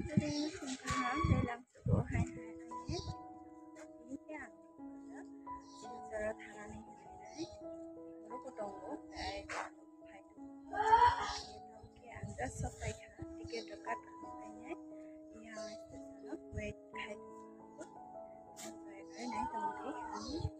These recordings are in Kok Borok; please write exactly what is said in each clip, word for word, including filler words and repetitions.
Tini wngkha ang tei langsugo hai hai ani. Tini khe ang Silcharo thangnani hinwi borok bo tongo, tei phai tongo. Tini khe ang just sok paikha, ticket rok kat khamu painai. Tini ang station o wait khai tongo. Ang bai bai nai tongdi ang.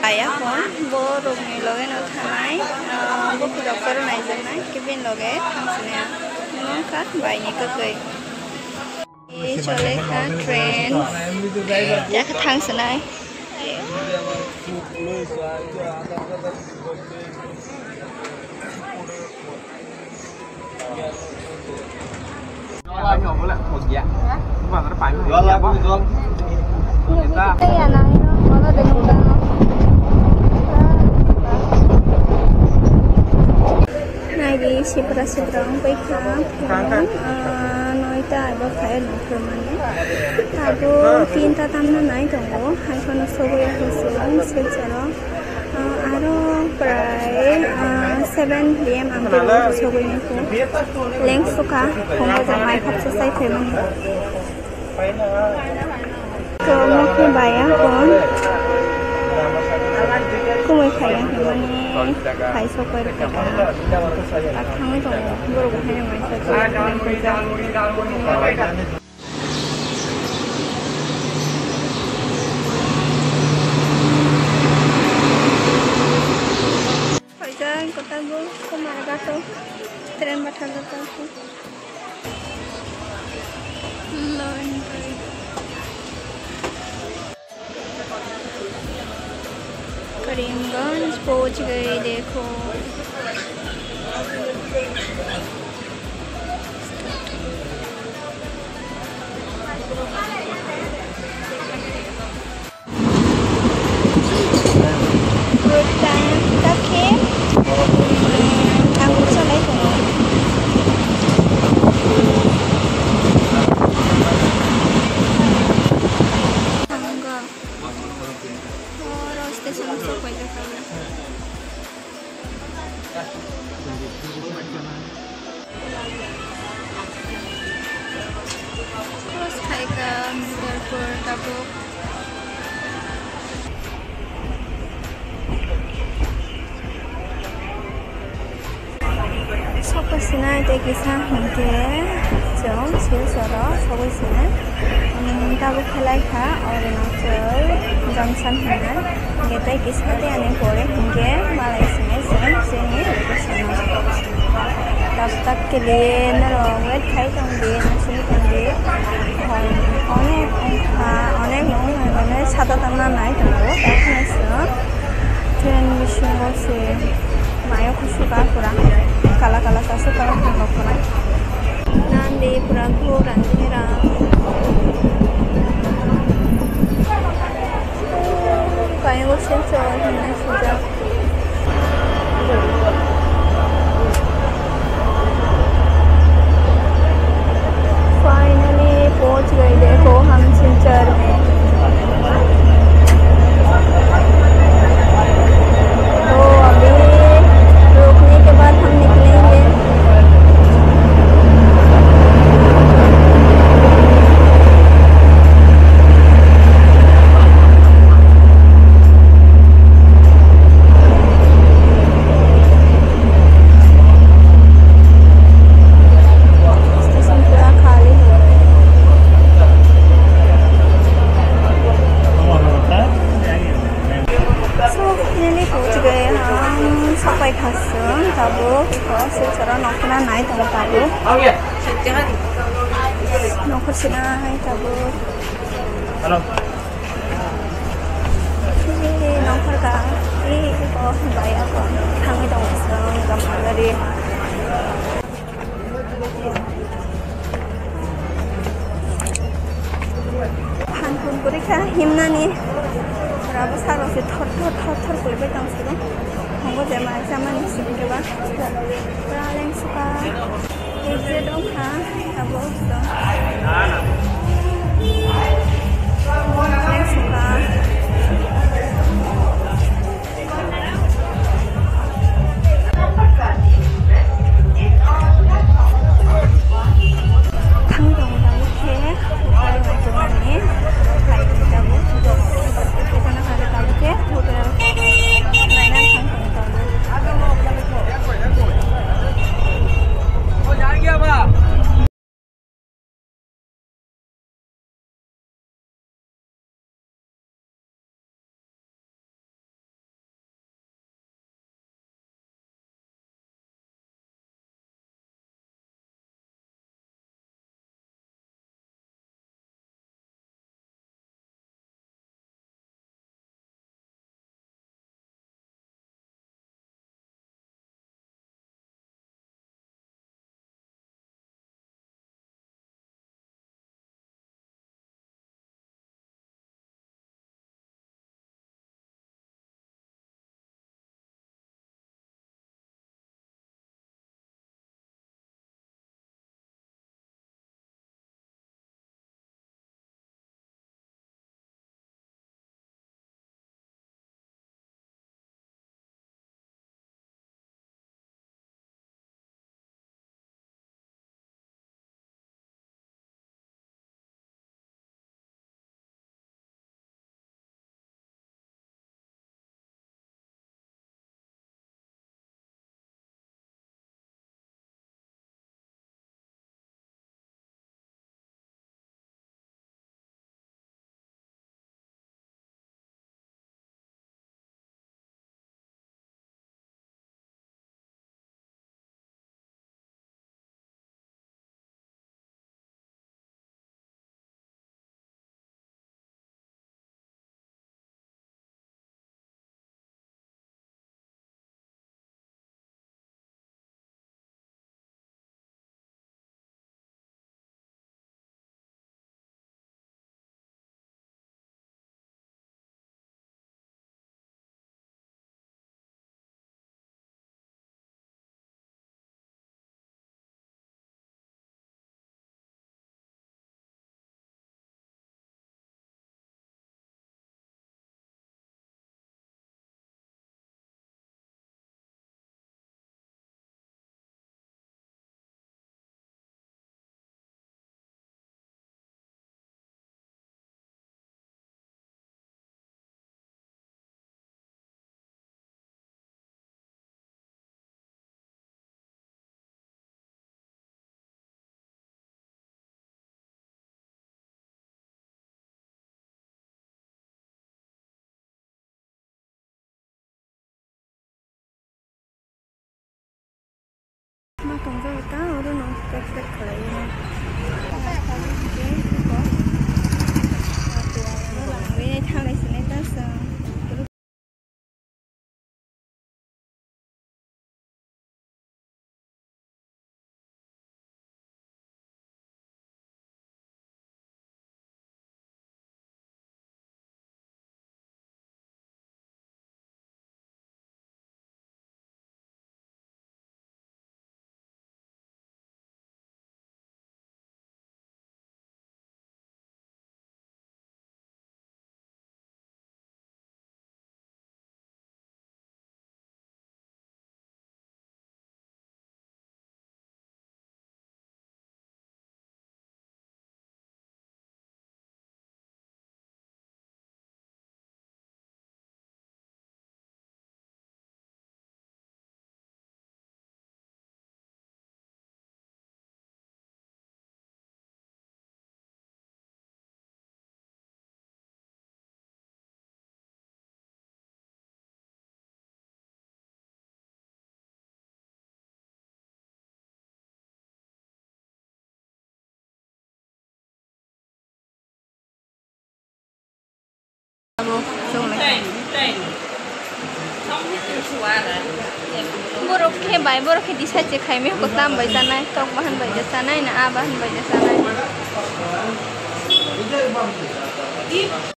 Ayakon borokni loge no thanai, ah, buphurok pharo naijaknai, kibin loge thangsinai ang nungkha baini kwtwi. Chole kha train. Yakhe thang sinai. Naidi sipra sipra wngpai kha phone, ah, noita eba phai nongkhormani. Tabuk tinta tamna nai tongo, hai phano sogwi ya hosung Silcharo. Ah, aro prai, ah, seven P M ang tei sogwi nai kho. Lengsu kha, phone bo jang mai khapsa sai phaimani. To mokhe baya kon kumui khaya himani khai sok pai rwkha ta. Tak thangwi tongo borok bo haino mai sa. Phaijak kwtal bo kumar gato train batha gato. Laundry. Karimganj पहुंच गए, देखो। Good time, kakhe, mm, ang salai tongo. Ang ga. Oro station o sok pai jak kha. Cross khai kha Mudarpur tabuk. Sokoi sinai tei kisa hinkhe chwng Silcharo sogwi sinai. Tabuk khe lai kha Arunachal Junction hinai. Hinkhe tei kisa tei ani pore hinkhe malai sinai chwng chini location o. Tabuk tak khe norok wait khai tongdi, naisingwi tongdi. Onek wngkha, onek wngkha, sata tangna nai tongo, tei kheno chwng train bisingo se. Mayo kusuka pura kala kala kasu kala kala kala. Nandi pura ghor and mera. Kayo Silchar hinwi sujak. Finally पहुंच गए, देखो हम सिलचर में। तो अभी रुकने के बाद हम निकलेंगे। Station pura khali hai. So, finally पहुंच गए हम, sapai khasung tabuk, Silchar o nongkhorna nai tongo tabuk. Nongkhor sinai tabuk. Hello. Nongkhor ka, eh, oh, bai ako, thangwi tongo, so, gampang gari. Phan phun kwrwi kha himnani. Rabo saro se thor thor thor thor kwrwi bai tong siro. Hongo je ma chamani simi khe ba. Pura leng suka. Kebje dong kha, tabuk dong. Thang tong tabuk khe, hotel naitugmani, tabuk, tabuk khe, hotel naina thang tong tabuk. Ma tongjak ta, oro no tek tek khlai. Thanglai sinai ta sa. Borok khe bai, borok khe decide se khaimani, kwtam bai chanai, tok bahan bai chanai, na a bahan bai chanai.